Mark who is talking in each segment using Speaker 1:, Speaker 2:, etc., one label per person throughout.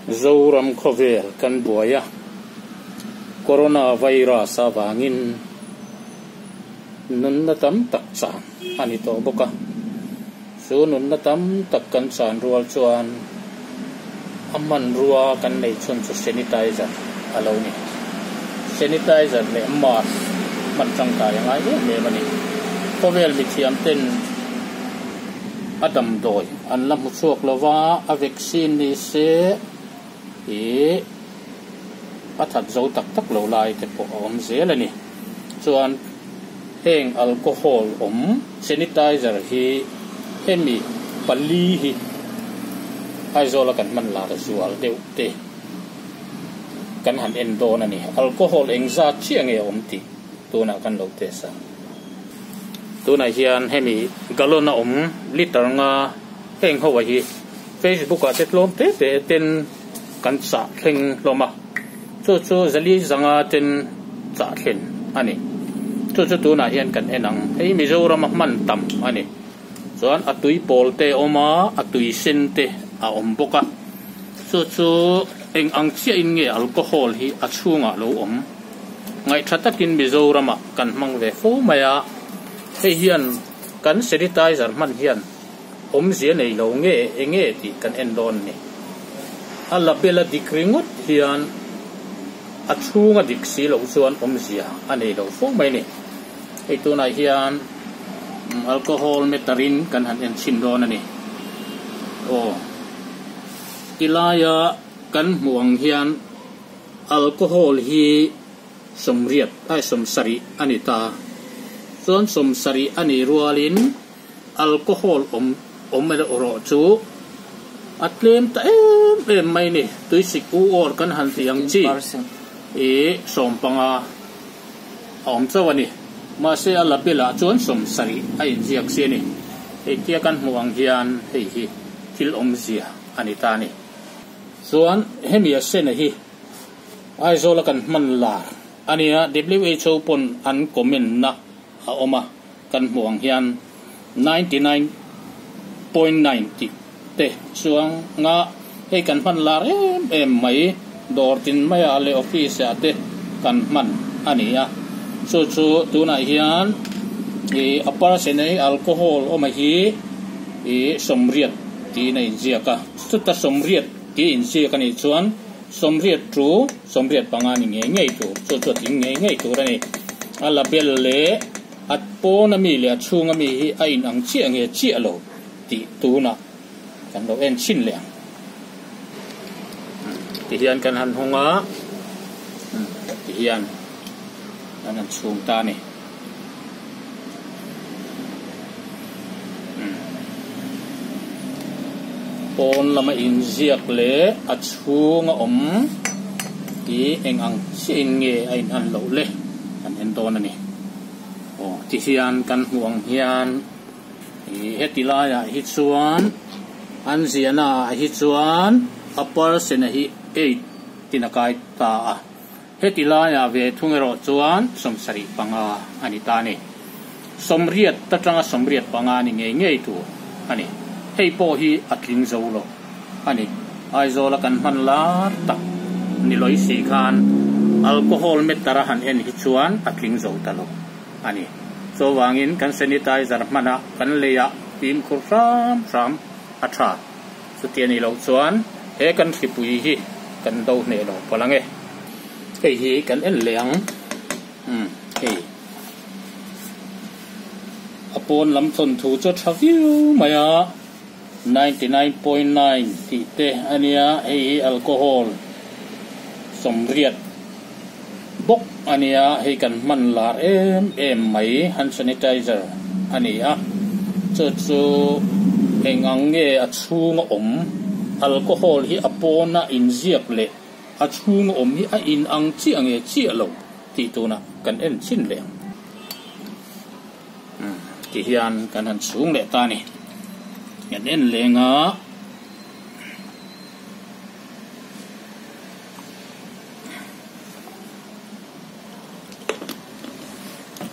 Speaker 1: Zoram khawvel kan buai a, Corona virus avangin nunna tam tak chan a ni tawh bawk a. Chu nunna tam tak kan chan rual chuan a hmanrua kan nei chhun chu sanitizer a lo ni. Sanitizer leh mask hman tangkai a ngai em em a ni. Khawvel mithiam ten a damdawi an la hmu chhuak lo va, a vaccine ni se ih a that zo tak tak lo lai te pawh a awm zel a ni. Chuan heng alcohol awm sanitizer hi hemi pali hi Aizawl a kan hman lar zual deuh te kan han en dawn a ni. Alcohol engzat chiah nge a awm tih tunah kan lo test a. Tunah hian hemi gallon a awm liter nga heng ho ah hi Facebook ah te tlawm te te ten kan chah thleng hlawm a, chu chu zali zanga ten chah thlen a ni. Chu chu tunah hian kan en ang, hei Mizoram a hman tam a ni. Chuan a tui pawl te a awm a, a tui sen te a awm bawk a, chu chu eng ang chiah in nge alcohol hi a chhungah lo awm. Ngaihtha takin Mizoramah kan hmang ve fo mai a, hei hian kan sanitizer hman hian awmzia nei lo nge eng nge tih kan en dawn a ni. A label a dik ringawt hian a chhunga dik si loh chuan awmzia a nei lo fo mai a ni. Hei tunah hian alcohol meter in kan han en chhin dawn a ni. Aw tilaia kan hmuh ang hian. Alcohol hi sawmriat ai sawmsarih a ni ta. Chuan sawmsarih a nih rualin alcohol awm awm erawh chu a tlem ta em em mai ni. Tuisik u awr kan han tih ang chi i sawmpanga a awm chauh a ni. Mahse a label ah chuan sawmsarih a inziak si a ni. Hei tia kan hmuh ang hian hei hi thil awmzia a ni ta a ni. Chuan hemi a sena hi Aizawl a kan hman lar a nia, WHO pawn an comment na a awm a, kan hmuh ang hian 99.9 tih te chuang nga hei kan hman lar em em mai, dawr tin mai ah leh office ah te kan hman a ni a, chu chu tunah hian ih a percent a hi alcohol awm a hi ih sawmriat tiin a inziak a. Chuta sawmriat tih inziak a nih chuan sawmriat chu sawmriat panga ni ngei ngei tur, chu chu a tling ngei ngei tur a ni. A label leh a pawn ami leh a chhung ami hi a inang chiah nge chiah lo tih tunah kan lo en chhin leh ang. Tihian kan han hawng a, tihian kan han chhung ta a ni. Pawn lama inziak leh a chhunga awm hi eng ang chiah in nge a inhan loh le kan en dawn a ni. Aw tihian kan hmuh ang hian ih heti laiah hi chuan an ziahna ah hi chuan a percent a hi eight tin a kai ta a. Heti laiah ve thung erawh chuan sawmsarih panga a ni ta a ni. Sawmriat atanga sawmriat panga ni ngei ngei tur a ni. Hei pawh hi a tling zo lo a ni. Aizawla kan hman lar tak ni lawi si khan alcohol meter a han en hi chuan a tling zo ta lo a ni. Chuvangin kan sanitizer hmanah kan leiah fimkhur hram hram a tha. Chuti a nih loh chuan he kan hripui hi kan do hneh lo palh ang e. Hei hi kan en leh ang. Umm hei. A pawn lam thawnthu chu a tha viau mai a, 99.9 tih te a nia, hei hi alcohol sawmriat bawk a nia, hei kan hman lar em em mai hand sanitizer a ni a, chu chu eng ang nge a chhunga awm alcohol hi a pawna inziak leh a chhunga awm hi a in ang chiah nge chiah lo tih tunah kan en chhin leh ang. Umm ti hian kan han chhung leh ta a ni, kan en leng a.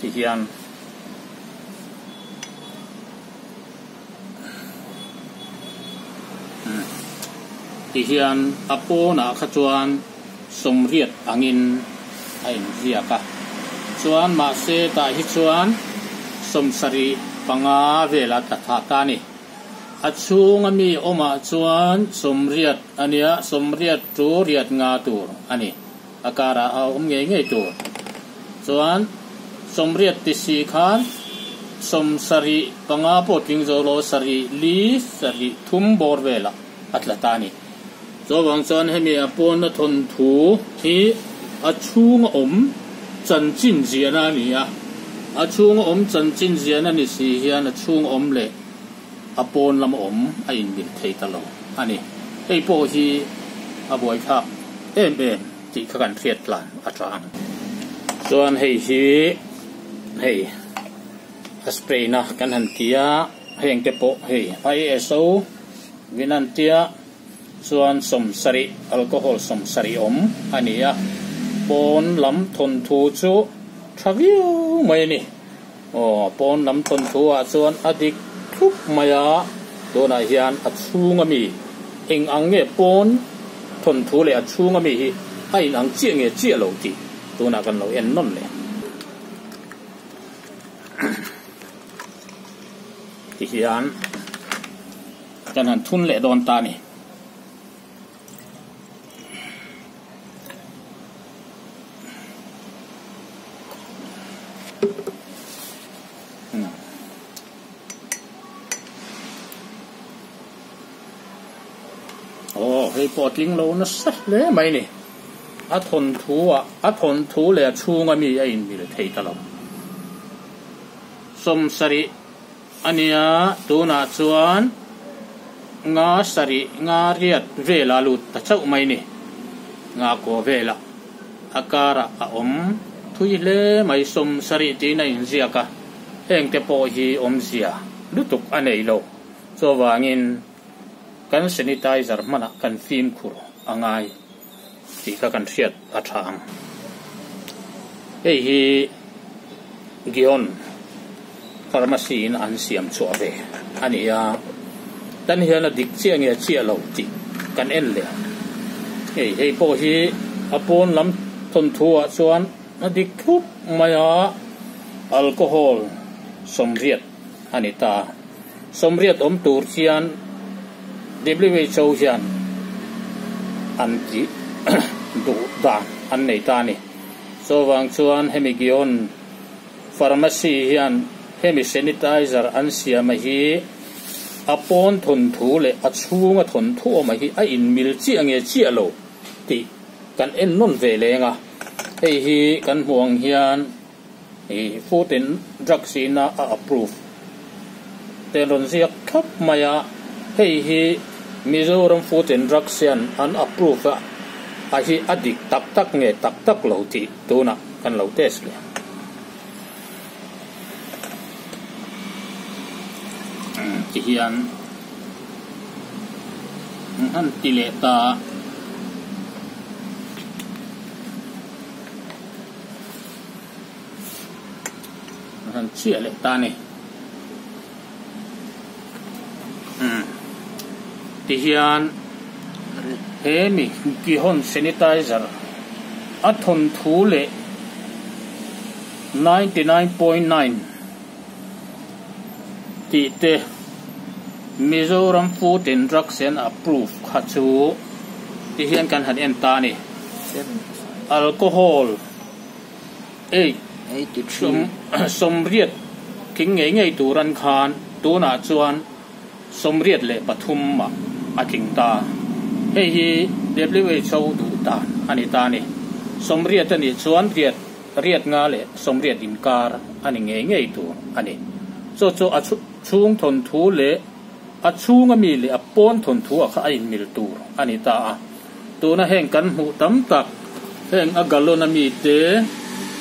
Speaker 1: Ti hian Ti hian a pawnah kha chuan sawmriat angin a inziak a, chuan mahse tah hi chuan sawmsarih panga vela tla thah ta a ni. A chhunga mi awmah chuan sawmriat a nia, sawmriat chu riat nga tur a ni. A karah a awm ngei ngei tur. Chuan sawmriat ti si khan sawmsarih panga pawh tling zo lo, sarih li, sarih thum bawr velah a tla ta a ni. Chuvang chuan hemi a pawnna thawnthu hi a chhunga awm chanchin ziahna a ni a, a chhunga awm chanchin ziahna ni si hian a chhunga awm leh a pawn lama awm a inmil thei ta lo a ni. Hei pawh hi a buaithlak em em tih kha kan hriat tlan a tha ang. Chuan hei hi hei a spray na kan han ti a, heng te pawh hei ISO Vinantia chuan sawmsarih, alcohol sawmsarih awm a ni a, pawn lam thawnthu chu tha viau mai a ni. Aw, pawn lam thawnthu ah chuan a dik thlup mai a, tunah hian a chhung ami eng ang nge pawn thawnthu leh a chhung ami hi a in ang chiah nge chiah lo tih tunah kan lo en nawn leh. Tihian. Kan han thun leh dawn ta a ni. Aw hei pawh a tling lo nasa hle mai ni. A thawnthu ah a thawnthu leh a chhunga mi a inmil thei ta lo. Sawmsarih. A nia, tunah chuan nga sarih nga riat vela lut ta chauh mai ni. Nga kaw vela a karah a awm thui hle mai sawm sarih tiin a inziak a, hengte pawh hi awmzia lutuk a nei lo. Chuvangin kan sanitizer hmanah kan fimkhur a ngai tih kha kan hriat a tha ang. Hei hi Gion Pharmacy in an siam chhuah ve a ni a, tan hian a dik chiah nge chiah lo tih kan en leh ang. Hei hei pawh hi a pawn lam thawnthu ah chuan a dik thlup mai a, alcohol sawmriat a ni ta. Sawmriat awm tur hian WHO hian an tih duh dan an nei ta a ni. Chuvang chuan hemi Gion Pharmacy hian hemi sanitizer an siam a hi a pawn thawnthu leh a chhunga thawnthu awm a hi a inmil chiah nge chiah lo tih kan en nawn ve leng a. Hei hi kan hmuh ang hian Ih Food and Drugs ina a approve te an rawn ziak thlap mai a, hei hi Mizoram Food and Drugs hian an approve a, a hi a dik tak tak nge tak tak lo tih tunah kan lo test leh ang. Tihian an ti leh ta a. A han chhiah leh ta a ni. Umm tihian he mi Gihon sanitizer a thawnthu leh 99.9 tih te Mizoram Food and Drugs and Approve kha chu tihian kan han en ta a ni. Alcohol eight sawmriat tling ngei ngei tur an khan tunah chuan 83 ah a tling ta. Hei hi WHO duh dan a ni ta a ni. 80 a nih chuan riat riat nga leh 80 inkar a ni ngei ngei tur a ni. Chu chu a chhung thawnthu leh a chhunga mi leh a pawn thawnthu ah kha a inmil tur a ni ta a. Tuna heng kan hmuh tam tak, heng a gallon a mi te,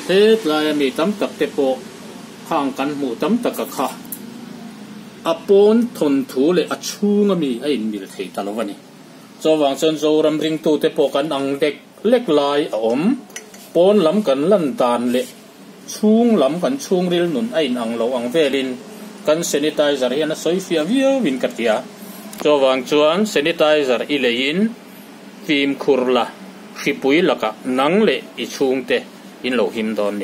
Speaker 1: hetlai a mi tam tak te pawh khang kan hmuh tam tak a kha a pawn thawnthu leh a chhung a mi a inmil thei ta lo a ni. Chuvang chuan Zoram ringtute pawh kan ang lek lek lai a awm, pawn lam kan lan dan leh chhung lam kan chhungril nun a inang lo ang velin kan sanitizer hian a sawi fiah viau in ka tia. Chuvang chuan sanitizer i leiin. Fimkhur la, hripui lakah nang leh i chhungte in lo him dawn nia.